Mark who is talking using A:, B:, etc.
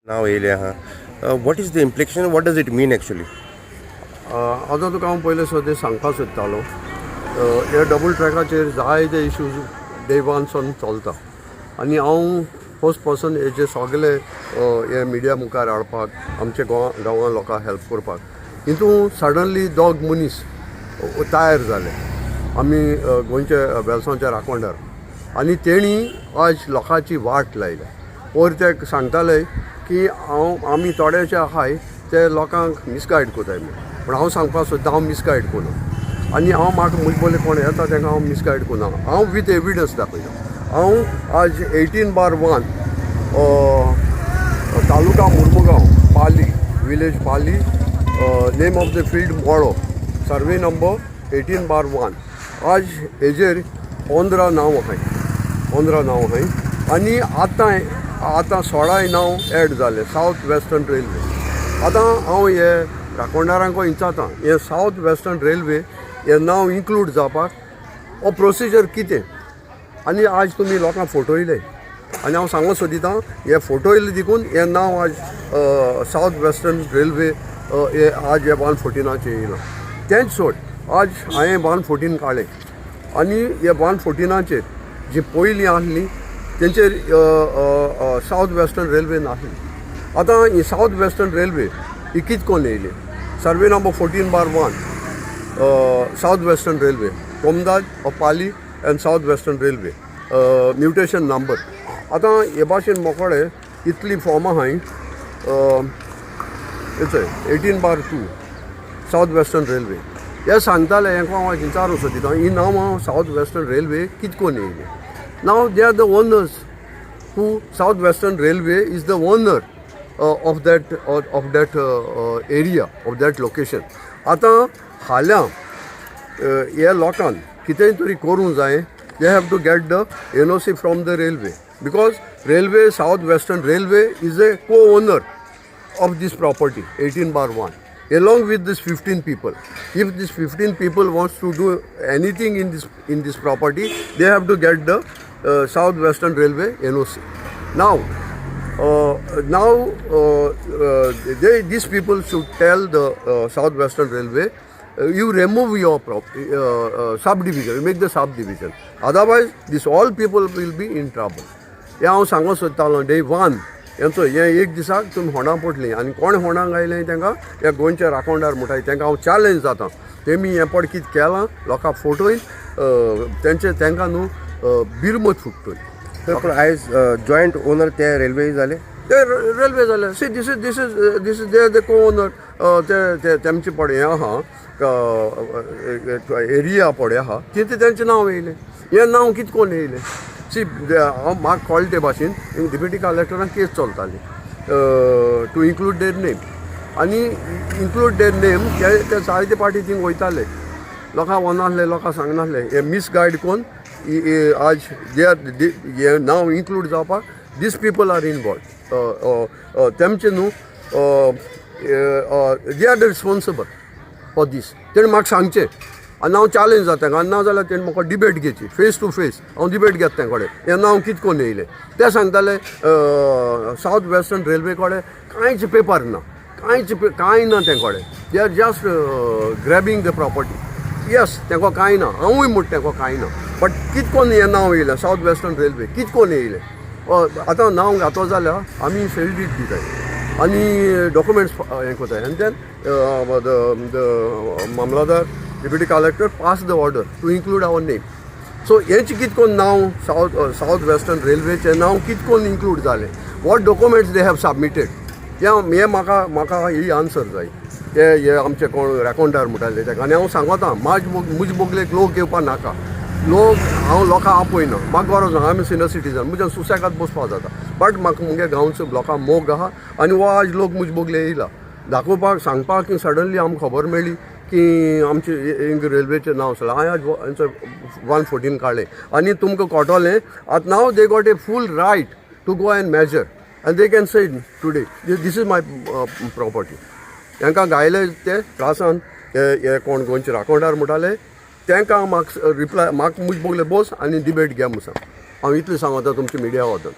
A: नांव येयलें आहा. What is the implication? What does it mean actually?
B: आतां तुका हांव पयलें सद्दां सांगपाक सोदतालो, हे डबल ट्रॅकाचेर जायते इश्यूज डे वन चलता आनी हांव फर्स्ट पर्सन हेजे सगळे हे मिडिया मुखार हाडपाक, आमच्या गोवा गांवां लोकांक हेल्प करपाक. हितून सडनली दोग मनीस तयार जाले, आमी गोंयचे वेलसांवच्या राखणदार, आनी तेणी आज लोकांची वाट लायल्या. वयर ते सांगताले की हांव आमी थोडेशे आहाय ते लोकांक मिसगायड कोताय म्हूण, पूण हांव सांगपाक सोदता, हांव मिसगायड कोना आनी हांव म्हाका म्हजे बोले कोण येता तांकां हांव मिसगायड कोना. हांव विथ एविडन्स दाखयता. हांव आज 18/1, taluka Mormugao, Pali village, Pali, name of the field Molo, survey number 18/1. आज हेजेर 15 नांव आहाय, 15 नांव आहाय आनी आतां आतां 16 नांव एड जाले सावथ वेस्टर्न रेल्वे. आतां हांव हे राखणदारांक विचारता, हे सावथ वेस्टर्न रेल्वे हे नांव इन्क्लूड जावपाक हो प्रोसिजर कितें? आनी आज तुमी लोकांक फटयले आनी हांव सांगूंक सोदिता, हे फटयले देखून हें नांव आज सावथ वेस्टर्न रेल्वे हे आज हे 114चेर येयलां. तेंच सोड, आज हांवें 114 काडलें आनी हे 114चेर जी पयलीं आहली तेंचेर सावथ वेस्टर्न रेल्वे नासली. आतां ही सावथ वेस्टर्न रेल्वे ही कित कोन्न येयली? Survey number 14/1, South Western Railway, Comunidade of Pali and South Western Railway, mutation number. आतां हे भाशेन मोकोडे इतली फॉर्मां आहाय. चोय, 18/2 सावथ वेस्टर्न रेल्वे हे सांगताले. हें हांव विचारूं सोदिता, ही नांवां सावथ वेस्टर्न रेल्वे कित कोन्न येयली? Now they are the owners who South Western Railway is the owner of that area, of that location. आतां फाल्यां हे लोकान कितेंय तरी करूंक जाय, they have to get the NOC from the railway, because railway, South Western Railway is a co owner of this property 18/1 along with this 15 people. If this 15 people wants to do anything in this property, they have to get the South Western Railway NOC. Now they these people should tell the South Western Railway, you remove your subdivision, you make the subdivision, otherwise this all people will be in trouble. हें हांव सांगूंक सोदतालो day one. हेंचो हें एक दिसाक तुमी Honda पडलीं आनी कोण होंडांक आयलें तांकां ह्या गोंयच्या राखणदार म्हणटाय, तांकां हांव चॅलेंज जाता. तेमी हें पड कितें केलां, लोकांक फटोवन तेंचे तांकां न्हू बिरमत फुट्टली.
A: तर पूण आयज जॉयंट ओनर ते रेल्वे जाले.
B: ते रेल्वे जाले. See, this is they the co owner. ते ते तेमचे पडे हें आहा, एरिया पडे आहा, तितून तेंचें नांव येयलें. हें नांव कितें कोन्न येयलें? सी, हांव म्हाका कळटा ते भाशेन डिप्युटी कलेक्टरान केस चलताली टू इन्क्लूड there name आनी इन्क्लूड there name ते ते जायते पाटी थिंग वयताले, लोकांक वनासले, लोकांक सांगनासले. हे मिसगायड कोन्न आज जे हे नांव इन्क्लूड जावपाक these people are involve. तेमचे न्हू, they are the responsible for this. तेणें म्हाका सांगचें आनी हांव चॅलेंज जाता तांकां, आनी ना जाल्यार तेणें म्हाका डिबेट घेवची फेस टू फेस. हांव डिबेट घेता तें कडेन, हें नांव कितें कोन्न येयलें. ते सांगताले सावथ वेस्टर्न रेल्वे कडेन कांयच पेपर ना, कांयच कांय ना ते कडेन. They are just grabbing the property. Yes, तेंको कांय ना, हांवूय म्हणटा तेंको कांय ना, बट कित कोन्न हें नांव येयलें? सावथ वेस्टर्न रेल्वे कित कोन्न येयलें? आतां नांव घातो जाल्यार आमी सेल डीड दिताय आनी डॉक्युमेंट्स हें कोताय आनी then the mamlatdar, deputy collector pass the order to include our name. So हेंच कित कोन्न नांव सावथ वेस्टर्न रेल्वेचें नांव कित कोन्न इन्क्लूड जालें? What documents they have submitted? हें हें म्हाका म्हाका ही आन्सर जाय. ते हे आमचे कोण रेकोंडार म्हणटाले तेका. आनी हांव सांगता, म्हाज म्हजे बोगलेक लोक येवपा नाका. लोक हांव लोकांक आपयना, म्हाका गरज ना. आमी सिनियर सिटीजन, म्हज्यान सुसेगाद बसपा जाता, बट म्हाका मुगे गांवचो लोकांक मोग आहा आनी हो आज लोक म्हजे बोगले येयला दाखोवपाक, सांगपाक की सडनली आमकां खबर मेळ्ळी की आमचे इंग रेल्वेचें नांव आसलें. हांवें आज 114 काडलें आनी तुमकां कळटलें. आतां now they got a full right to go and measure and they can say today, this is my property. तांकां गायले ते त्रासान. ते हे कोण गोंयचे राखणदार म्हणटाले तांकां म्हाका रिप्लाय, म्हाका म्हजे बोगले बोस आनी डिबेट घे म्हूण सांग. हांव इतलें सांगता तुमच्या मिडिया वचून.